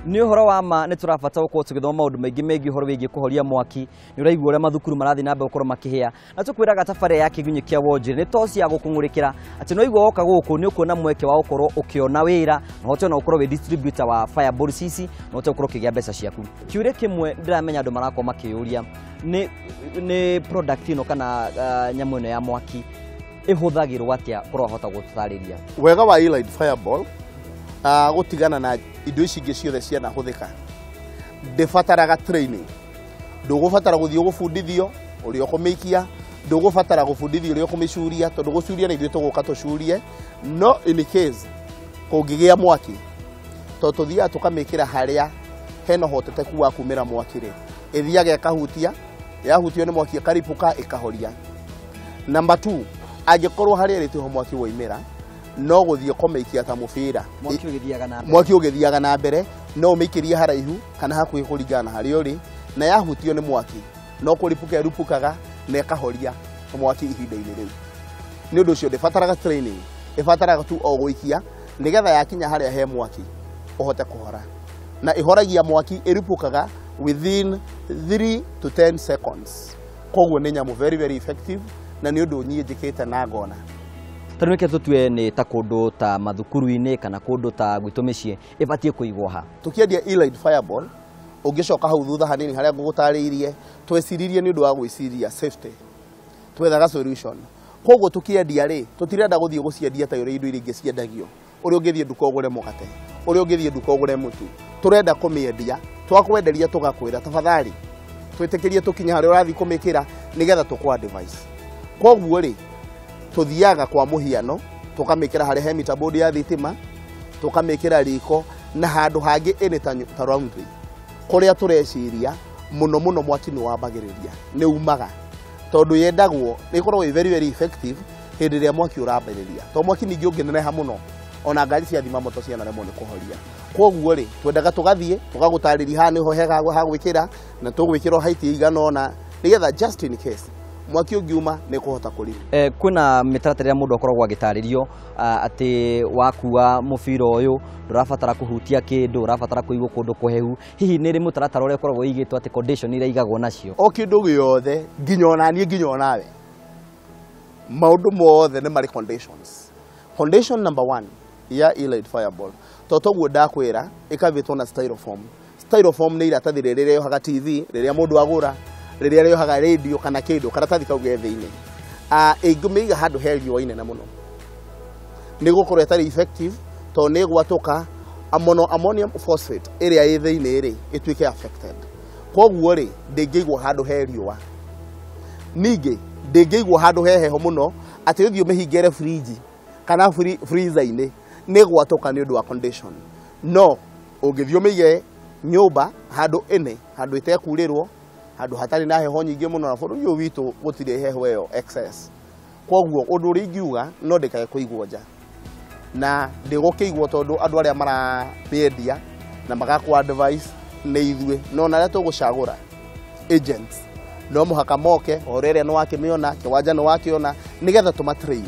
Nĩ ũhoro wa ma nĩ tũrabatara gũkorwo tũgĩthoma maũndũ maingĩ megiĩ ũhoro wĩgiĩ kũhoria mwaki. Nĩ ũraigua ũrĩa mathukuru marathiĩ na mbere gũkorwo makĩhĩa, na tũkwĩraga tabarĩra ya Kĩgunyĩ kĩa Wonjiri nĩ toci ya gũkũng'ũrĩkĩra atĩ no igua woka gũkũ nĩ ũkuona mweke wa gũkorwo ũkĩona wĩra na ũhote ona gũkorwo wĩ distributor wa fireballs ici na ũhote gũkorwo ũkĩgĩa mbeca ciaku. Kĩũria kĩmwe ndĩramenya andũ marakorwo makĩyũria nĩ product ĩno kana nyamũ ĩno ya mwaki ĩhũthagĩrwo atĩa, korwo wahota gũtũtarĩria. Wega wa Elite Fireball gũtigana na indo ici ingĩ ciothe cianahũthĩka, ndĩbataraga training. Ndũgũbatara gũthiĩ gũbundithio ũrĩa ũkũmĩikia, ndũgũbatara gũbundithio ũrĩa ũkũmĩcuria, tondũ gũcuria nĩ ithuĩ tũgũka tũcurie. No in case kũngĩgĩa mwaki, tondũ tũthiaga tũkamĩkĩra harĩa hena ũhotekeku wa kumĩra mwaki rĩ, ĩthiaga ĩkahutia, yahutio nĩ mwaki ĩkaripũka ĩkahoria. Number 2, angĩkorwo harĩa ĩrĩ tiho mwaki woimĩra, no gũthiĩ kũmĩikia ta mũbira, mwaki ũgĩthiaga na mbere, mwaki ũgĩthiaga na mbere, no ũmĩikĩrie haraihu kana hakuhĩ kũringana na harĩa ũrĩ, na yahutio nĩ mwaki no kũripũka ĩrupũkaga na ĩkahoria mwaki ihinda-inĩ rĩu. Nĩ ũndũ ũcio ndĩbataraga training, ĩbataraga tu o gũikia nĩgetha yakinya harĩa he mwaki ũhote kũhora, na ĩhoragia mwaki, ĩrupũkaga within 3 to 10 seconds. Koguo nĩ nyamũ very very effective, na nĩ ũndũ niĩ njĩkĩte na ngona. Tondũ nĩkĩo tũtue nĩ ta kũndũ ta mathukuru-inĩ kana kũndũ ta gwitũ mĩciĩ ĩbatiĩ kũigwo ha? Tũkĩendia Elite Fireball, ũngĩcoka hau thutha hanini harĩa ngũgũtarĩirie, tweciririe nĩ ũndũ wa gwĩciria safety, twethaga solution. Koguo tũkĩendia rĩ, tũtirenda gũthiĩ gũciendia ta ũrĩa indo iria ingĩ ciendagio, ũrĩa ũngĩthiĩ nduka ũgũre mũgate, ũrĩa ũngĩthiĩ nduka ũgũre mũtu. Tũrenda kũmĩendia, twakwenderia tũgakwĩra tafadhali twĩtĩkĩrie tũkinye harĩa ũrathiĩ kũmĩkĩra nĩgetha tũkũ advice. Koguo rĩ, tũthiaga kwa mũhiano tũkamĩkĩra harĩa he meter board ya thitima, tũkamĩkĩra riko na handũ hangĩ ĩnĩ ta laundry, kũrĩa tũreciria mũno mũno mwaki nĩ wambagĩrĩria, nĩ umaga, tondũ yendagwo nĩ ĩkoragwo ĩ very very effective hĩndĩ ĩrĩa mwaki ũrambĩrĩria, tondũ mwaki ningĩ ũngĩneneha mũno ona ngari cia thima moto cianaremwo nĩ kũhoria. Koguo rĩ, twendaga tũgathiĩ tũgagũtarĩria haha nĩho hega ha gwĩkĩra, na tũgwĩkĩra height ĩigana ũna nĩgetha just in case mwaki ũngiuma nĩ kũhota kũrima. Kwĩna mĩtaratara ĩrĩa mũndũ akoragwo agĩtarĩrio atĩ wakua mũbira ũyũ ndũrabatara kũhutia kĩndũ, ũrabatara kũigwo kũndũ kũhehu. Hihi nĩ rĩ mũtaratara ũrĩa ũkoragwo ũigĩtwo atĩ condition iria igagwo nacio? O kĩndũ gĩothe, nginya ona niĩ nginya onawe, maũndũ mothe nĩ marĩ conditions. Condition number 1 ya Elite Fireball, to toguo ndakwĩra, ĩkavĩtwo na styrofoam. Styrofoam nĩ iratathi rĩrĩa rĩohaga TV rĩrĩa mũndũ agũra, rĩrĩa rĩohaga radio kana kĩndũ, karatathi kau ge thĩinĩ. Ĩngĩmĩiga handũ he riũa inene mũno nĩ gũkorwo ĩtarĩ effective, tondũ nĩ ĩgwatũka mono ammonium phosphate ĩrĩa ĩ thĩinĩ rĩ ĩtuĩke affected. Koguo rĩ, ndĩngĩigwo handũ he riũa. Ningĩ ndĩngĩigwo handũ he heho mũno atĩ ũthiĩ ũmĩhingĩre fridge kana freezer-inĩ, nĩ ĩgwatũka nĩ ũndũ wa condition. No ũngĩthiĩ ũmĩige nyũmba handũ ĩnĩ, handũ ĩtekurĩrwo, handũ hatarĩ na heho nyingĩ mũno, na bũrũri ũyũ witũ gũtirĩ heho ĩyo excess. Koguo ũndũ ũrĩa ingiuga no ndĩkae kũigwo nja, na ndĩgũkĩigwo tondũ andũ arĩa maramĩendia na magakũ advice nĩ ithuĩ, no na arĩa tũgũcagũra agents no mũhaka moke horo ĩrĩa nĩ wakĩmĩona, kĩwanja nĩ wakĩona, nĩgetha tũmatrain,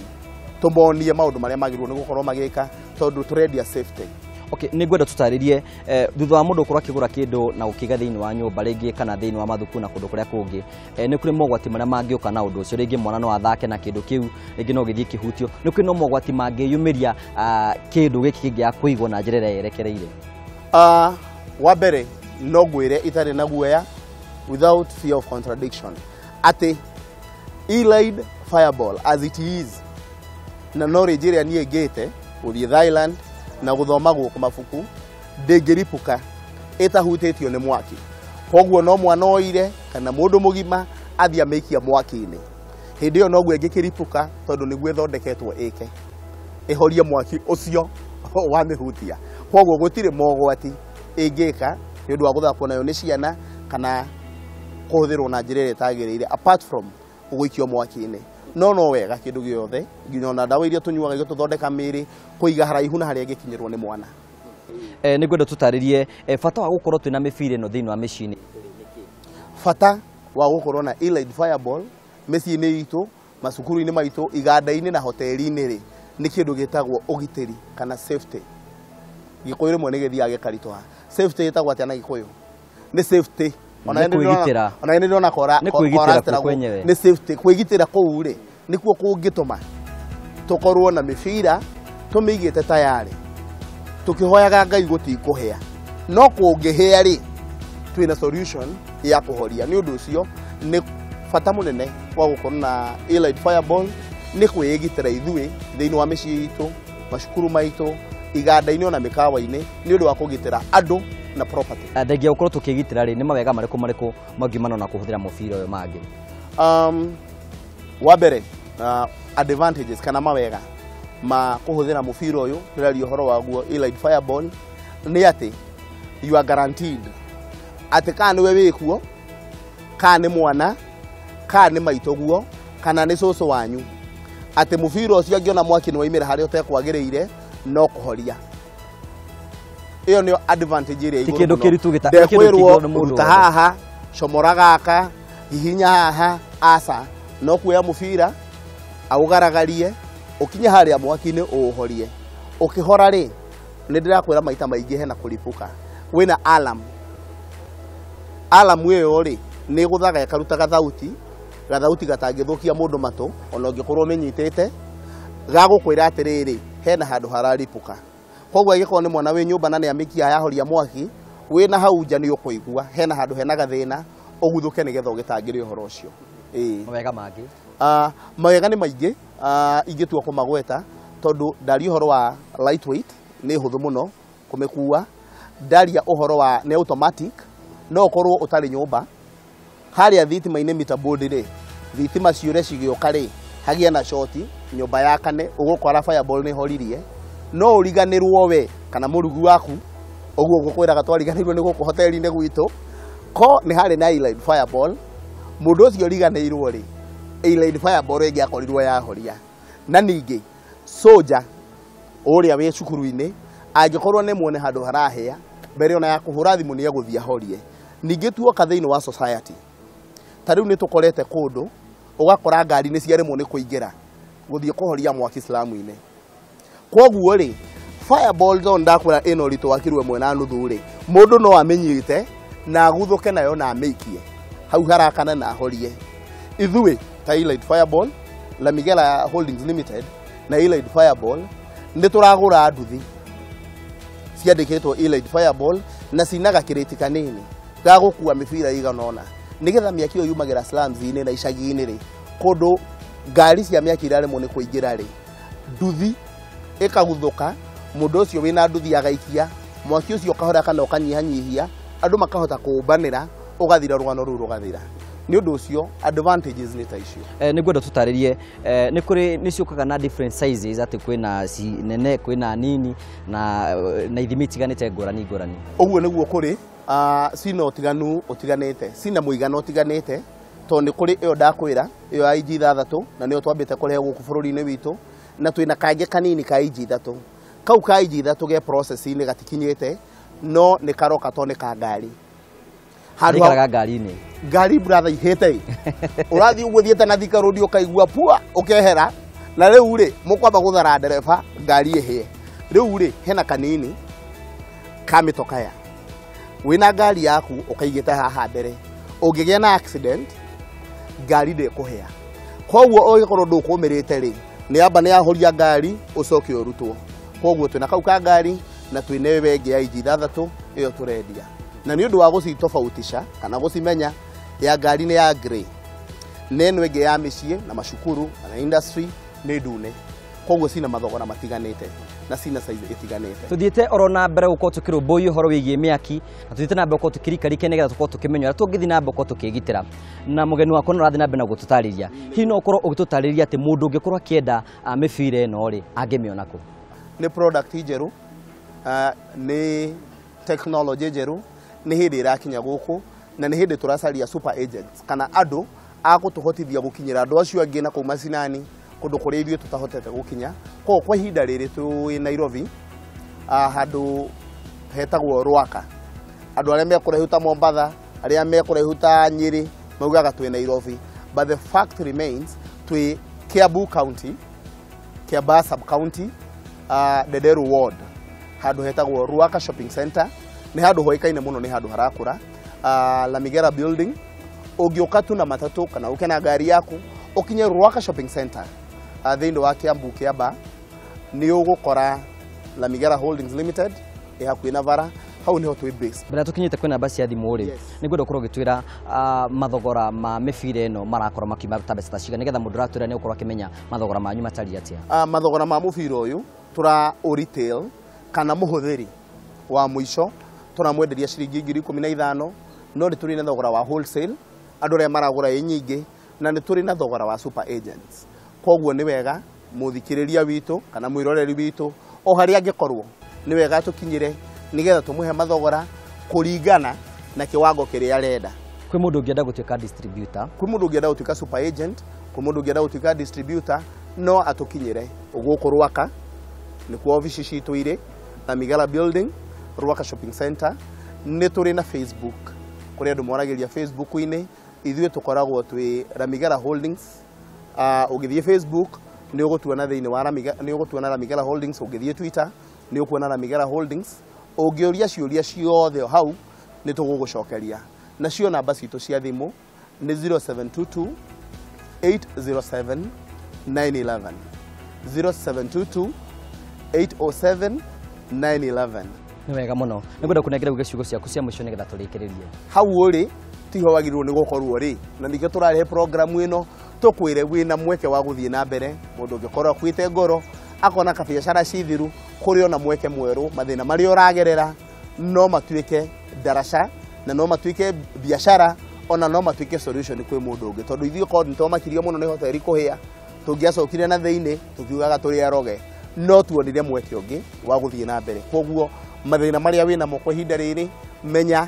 tũmonie maũndũ marĩa magĩrĩirwo nĩ gũkorwo magĩka, tondũ tũrendia safety. Okay, nĩ ngwenda tũtarĩrie thutha wa mũndũ gũkorwo akĩgũra kĩndũ na gũkĩiga thĩinĩ wa nyũmba rĩngĩ kana thĩinĩ wa mathukuru na kũndũ kũrĩa kũngĩ, nĩ kũrĩ mogwati marĩa mangĩũka na ũndũ ũcio. Rĩngĩ mwana no athake na kĩndũ kĩu, rĩngĩ no gĩthiĩ kĩhutio. Nĩ kũrĩ no mogwati mangĩyumĩria kĩndũ gĩkĩ kĩngĩaga kũigwo na njĩra ĩrĩa yerekereire? Wa mbere no ngwĩre itarĩ na guoya, without fear of contradiction, atĩ Elite Fireball as it is, na knowledge ĩrĩa niĩ ngĩte gũthiĩ Thailand na gũthoma gũkũ mabuku, ndĩngĩripũka ĩtahutĩtio nĩ mwaki. Koguo no mwana oire kana mũndũ mũgima athiĩ amĩikia mwaki-inĩ, hĩndĩ ĩyo noguo ĩngĩkĩripũka, tondũ nĩguo ĩthondeketwo ĩke ĩhorie mwaki ũcio wamĩhutia. Koguo gũtirĩ mogwati ĩngĩka nĩ ũndũ wa gũthakwo nayo nĩ ciana kana kũhũthĩrwo na njĩra ĩrĩa ĩtagĩrĩire, apart from gũikio mwaki-inĩ. No wega kĩndũ gĩothe, nginya ona ndawa iria tũnyuaga igĩtũthondeka mĩĩrĩ, kũiga haraihu na harĩa ĩngĩkinyĩrwo nĩ mwana. Nĩ ngwenda tũtarĩrie bata wa gũkorwo twĩna mĩbira ĩno thĩinĩ wa mĩciĩ-inĩ. Bata wa gũkorwo na Elite Fireball mĩciĩ-inĩ itũ, macukuru-inĩ maitũ, iganda-inĩ na hoteli-inĩ rĩ, nĩ kĩndũ gĩtagwo ũgitĩri kana safety. Gĩkũyũ rĩmwe nĩ gĩthiaga gĩkaritũha. Safety ĩtagwo atĩa na Gĩkũyũ? Nĩ safety. Nĩ kwĩgitĩra. Ona nĩ ndĩrona kora Nĩ kwĩgitĩra kũu kwenyewe. Nĩ safety. Kwĩgitĩra kũu rĩ nĩkuo kũngĩtũma tũkorwo na mĩbira tũmĩigĩte tayarĩ tũkĩhoyaga Ngai gũtikũhĩa, no kũngĩhĩa rĩ twĩna solution ya kũhoria. Nĩ ũndũ ũcio nĩ bata mũnene wa gũkorwo na Elite Fireball nĩ kwĩgitĩra ithuĩ thĩinĩ wa mĩciĩ itũ, macukuru maitũ, iganda-inĩ ona mĩkawa-inĩ, nĩ ũndũ wa kũgitĩra andũ na property. Thengia gũkorwo tũkĩgitĩra rĩ, nĩ mawega marĩkũ marĩkũ mangiumana na kũhũthĩra mũbira ũyũ mangĩ? Wa mbere, advantages kana mawega ma kũhũthĩra mũbira ũyũ ndĩraria ũhoro waguo Elite Fireball nĩ atĩ you are guaranteed atĩ kana nĩwe wĩkuo, kana nĩ mwana, kana nĩ maitũguo, kana nĩ cũcũ wanyu, atĩ mũbira ũcio angĩona mwaki nĩ waimĩra harĩa ũtekwagĩrĩire no kũhoria. Ĩyo nĩyo advantage ĩrĩa Ti igũrũ kĩndũ mũno. kĩritũ gĩta- ti kĩndũ Ndekwĩrwo kĩngĩrwo nĩ mũndũ ruta wothe. haha, comora gaka, hihinya haha, aca. No kuoya mũbira aũgaragarie ũkinye harĩa mwaki-inĩ ũũhorie. Ũkĩhora rĩ, nĩ ndĩrakwĩra maita maingĩ hena kũripũka. Wĩna alarm. Alarm ĩyo rĩ nĩ ĩgũthaga ĩkaruta gathauti, gathauti gatangĩthũkia mũndũ matũ ona ũngĩkorwo ũmĩnyitĩte, gagũkwĩra atĩrĩrĩ hena handũ hararipũka. Koguo angĩkorwo nĩ mwana wĩ nyũmba na nĩ amĩkia yahoria mwaki, wĩna hau nja nĩ ũkũigua hena handũ hena gathĩna, ũguthũke nĩgetha ũgĩtangĩre ũhoro ũcio. Ĩĩ. Mawega mangĩ? Mawega nĩ maingĩ, ingĩtua kũmagweta tondũ ndaria ũhoro wa lightweight nĩ hũthũ mũno kũmĩkua, ndaria ũhoro wa nĩ automatic, no ũkorwo ũtarĩ nyũmba harĩa thitima-inĩ meter board rĩ, thitima ciũre cigĩũka rĩ, hagĩe na shoti nyũmba yakane, ũgũkora fireball nĩ horirie, no ũriganĩrwo we kana mũrugi waku, ũguo ngũkwĩraga twariganĩirwo nĩ gũkũ hoteli-inĩ gwitũ, ko nĩ harĩ na Elite Fireball, mũndũ ũcio ũriganĩirwo rĩ, Elite Fireball ĩngĩakorirwo yahoria. Na ningĩ soja ũrĩa wĩ cukuru-inĩ angĩkorwo nĩ muone handũ harahĩa, mbere ona ya kũhũra thimũ nĩ egũthiĩ ahorie. Ningĩ tuoka thĩinĩ wa society, ta rĩu nĩ tũkorete kũndũ ũgakora ngari nĩ ciaremwo nĩ kũingĩra gũthiĩ kũhoria mwaki slum-inĩ. Kwoguo rĩ, fireball zone ndakwĩra ĩna ũritũ wa kiro 1.5 rĩ, mũndũ no amĩnyite na aguthũke nayo na amĩikie hau harakana na ahorie. Ithuĩ ta Elite Fireball, La Miguela Holdings Limited na Elite Fireball nĩ tũragũra nduthi ciandĩkĩtwo Elite Fireball na cinaga kĩrĩti kanini ga gũkua mĩbira ĩigana ũna, nĩgetha mĩaki ĩyo yumagĩra slums-inĩ na icagi-inĩ rĩ, kũndũ ngari cia mĩaki iraremwo nĩ kũingĩra rĩ, nduthi ĩkaguthũka, mũndũ ũcio wĩna nduthi agaikia, mwaki ũcio ũkahora kana ũkanyihanyihia, andũ makahota kũũmbanĩra, ũgathira rũgano rũu rũgathira. Nĩ ũndũ ũcio advantages nĩ ta icio. Nĩ ngwenda tũtarĩrie, nĩ kũrĩ nĩ ciũkaga na different sizes, atĩ kwĩna ci nene, kwĩna nini na ithimi itiganĩte ngũrani ngũrani. Ũguo nĩguo kũrĩ, cina ũtiganu ũtiganĩte, cina mũigana ũtiganĩte, tondũ nĩ kũrĩ ĩyo ndakwĩra, ĩyo ya inji 6 na nĩyo twambĩte kũrehe gũkũ bũrũri-inĩ witũ, na twĩna kangĩ kanini ka inji 3. Kau ka inji 3 ge process-inĩ gatikinyĩte, no nĩ karoka tondũ nĩ ka ngari. Handũ Rĩikaraga ngari-inĩ. Ngari brother ihĩte. Ũrathiĩ ũguo ũthiĩte na Thika Road ũkaigua pua ũkehera, na rĩu rĩ mũkwamba gũthara ndereba ngari ĩhĩe. Rĩu rĩ hena kanini ka mĩtokaya. Wĩna ngari yaku ũkaigĩte haha mbere, ũngĩgĩa na accident ngari ndĩkũhĩa. Koguo ũngĩkorwo ndũkũmĩrĩte rĩ, nĩ amba nĩ yahoria ngari ũcoke ũrutwo. Koguo twĩna kau ka ngari na twĩna ĩyo ĩngĩ ya inji 6 ĩyo tũrendia. Na nĩ ũndũ wa gũcitofautisha kana gũcimenya, ya ngari nĩ ya grey, na ĩno ĩngĩ ya mĩciĩ na macukuru na industry nĩ ndune. Koguo cina mathogora matiganĩte na cina size ĩtiganĩte. Tuthiĩte oro na mbere gũkorwo tũkĩrũmbũiya ũhoro wĩgiĩ mĩaki, na tuthiĩte na mbere gũkorwo tũkĩrikarika nĩgetha tũkorwo tũkĩmenya ũrĩa tũngĩthiĩ na mbere gũkorwo tũkĩgitĩra. Na mũgeni wakwa no arathiĩ na mbere na gũtũtarĩria. Hihi no ũkorwo ũgĩtũtarĩria atĩ mũndũ ũngĩkorwo akĩenda mĩbira ĩno rĩ, angĩmĩona kũ? Nĩ product njerũ, nĩ technology njerũ, nĩ hĩndĩ ĩrakinya gũkũ, na nĩ hĩndĩ tũracaria super agents kana andũ a gũtũhotithia gũkinyĩra andũ acio angĩ na kũu macinani, kũndũ kũrĩa ithuĩ tũtahotete gũkinya. Koguo kwa ihinda rĩrĩ twĩ Nairobi, handũ hetagwo Rwaka. Andũ arĩa me kũraihu ta Mombatha, arĩa me kũraihu ta Nyĩrĩ, maugaga twĩ Nairobi. But the fact remains, twĩ Kiambu County, Kiambaa sub-county, Ndenderu ward. Handũ hetagwo Ruaka Shopping Center. Nĩ handũ hoĩkaine mũno, nĩ handũ harakũra. La Migera Building. Ũngĩũka tu na matatũ kana ũke na ngari yaku ũkinye Ruaka Shopping Center, thĩinĩ wa Kiambu Kiamba, nĩ ũgũkora La Migera Holdings Limited ĩ hakuhĩ na bara hau, nĩho twĩ base. Mbere tũkinyĩte kwĩ namba cia thimũ rĩ, Yes. nĩ ngwenda ũkorwo ũgĩtwĩra mathogora ma mĩbira ĩno marakorwo makiuma ta mbeca ta cigana, nĩgetha mũndũ ũratwĩra nĩ ũkorwo akĩmenya mathogora manyu matariĩ atĩa. Mathogora ma mũbira ũyũ tũra o retail kana mũhũthĩri wa mũico tũramwenderia ciringi 15,000, no nĩ tũrĩ na thogora wa wholesale andũ arĩa maragũra ĩ nyingĩ, na nĩ tũrĩ na thogora wa super agents. Koguo nĩ wega mũthikĩrĩria witũ kana mwĩroreri witũ o harĩa angĩkorwo, nĩ wega tũkinyĩre nĩgetha tũmũhe mathogora kũringana na kĩwango kĩrĩa arenda. Kwĩ mũndũ ũngĩenda gũtuĩka distributor? Kwĩ mũndũ ũngĩenda gũtuĩka super agent, kwĩ mũndũ ũngĩenda gũtuĩka distributor, no atũkinyĩre gũkũ Rwaka, nĩkuo obici citũ irĩ, na Migala Building, Rwaka Shopping Center. Nĩ tũrĩ na Facebook kũrĩa andũ moragĩria Facebook-inĩ, ithuĩ tũkoragwo twĩ Ramigala Holdings. Ũngĩthiĩ Facebook nĩ ũgũtuona thĩinĩ wa nĩ ũgũtuona Ramigala Holdings. Ũngĩthiĩ Twitter nĩ ũkuona Ramigala Holdings. Ũngĩũria ciũria ciothe hau nĩ tũgũgũcokeria. Nacio namba citũ cia thimũ nĩ 0722 807 911, 0722 807 911. Nĩ wega mũno. Nĩ ngwenda kũnengera uge ciugo ciaku cia mũico nĩgetha tũrĩkĩrĩrie. Hau ũrĩ tiho wagĩrĩirwo nĩ gũkorwo rĩ, na nĩkĩo tũrarehe programu ĩno tũkwĩre wĩna mweke wa gũthiĩ na mbere. Mũndũ ũngĩkorwo akuĩte ngoro akona kabiacara cithiru, kũrĩ ona mweke mwerũ. Mathĩna marĩa ũragerera no matuĩke ndaraca na no matuĩke biacara, ona no matuĩke solution kwĩ mũndũ ũngĩ, tondũ ithuĩ korwo nĩ twamakirio mũno nĩ hoteri kũhĩa, tũngĩacokire na thĩinĩ tũkiugaga tũrĩ aroge, no tuonire mweke ũngĩ wa gũthiĩ na mbere. Koguo mathĩna marĩa wĩnamo kwa ihinda rĩrĩ, menya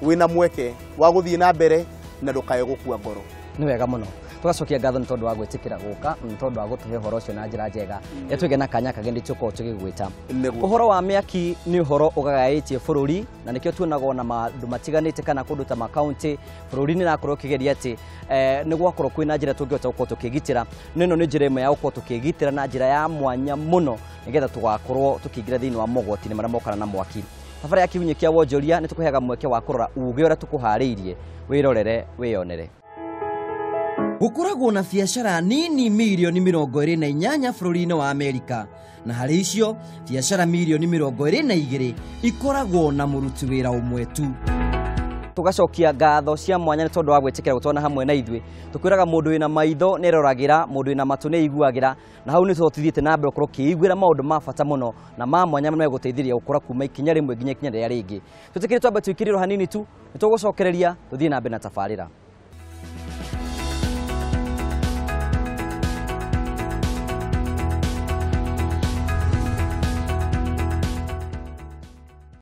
wĩna mweke wa gũthiĩ na mbere na ndũkae gũkua ngoro. Nĩ wega mũno. Tũgacokia ngatho nĩ tondũ wa gwĩtĩkĩra gũka, nĩ tondũ wa gũtũhe ũhoro ũcio na njĩra njega. Tũgĩe na kanya kangĩ nĩ tũkorwo tũgĩgwĩta. Nĩguo. Ũhoro wa mĩaki nĩ ũhoro ũgagaĩtie bũrũri, na nĩkĩo tuonaga ona maũndũ matiganĩte kana kũndũ ta makaunti bũrũri-inĩ rakorwo ũkĩgeria atĩ nĩ gwakorwo kwĩna njĩra tũngĩhota gũkorwo tũkĩgitĩra. No ĩno nĩ njĩra ĩmwe ya gũkorwo tũkĩgitĩra na njĩra ya mwanya mũno, nĩgetha tũgakorwo tũkĩingĩra thĩinĩ wa mogwati-inĩ marĩa mokana na mwaki. Thabarĩ ya Kĩgunyĩ kĩa Wonjoria nĩ tũkũheaga mweke wa kũrora uge ũrĩa tũkũharĩirie, wĩrorere wĩyonere. Gũkoragwo na biacara nini mirioni 28 bũrũri-inĩ wa Amerika, na harĩ icio biacara mirioni 22 ikoragwo na mũruti wĩra ũmwe tu. Tũgacokia ngatho cia mwanya nĩ tondũ wa gwĩtĩkĩra gũtwana hamwe na ithuĩ. Tũkwĩraga mũndũ wĩna maitho nĩ eroragĩra, mũndũ wĩna matũ nĩ aiguagĩra, na hau nĩ tũhotithĩtie na mbere gũkorwo ũkĩiguĩra maũndũ ma bata mũno na ma mwanya megũteithĩrĩria gũkũra kuma ikinya rĩmwe nginya ikinya rĩrĩa rĩngĩ. Twĩtĩkĩre twambe tũikĩrĩrwo hanini tu, nĩ tũgũcokereria tũthiĩ na mbere na tabarĩra.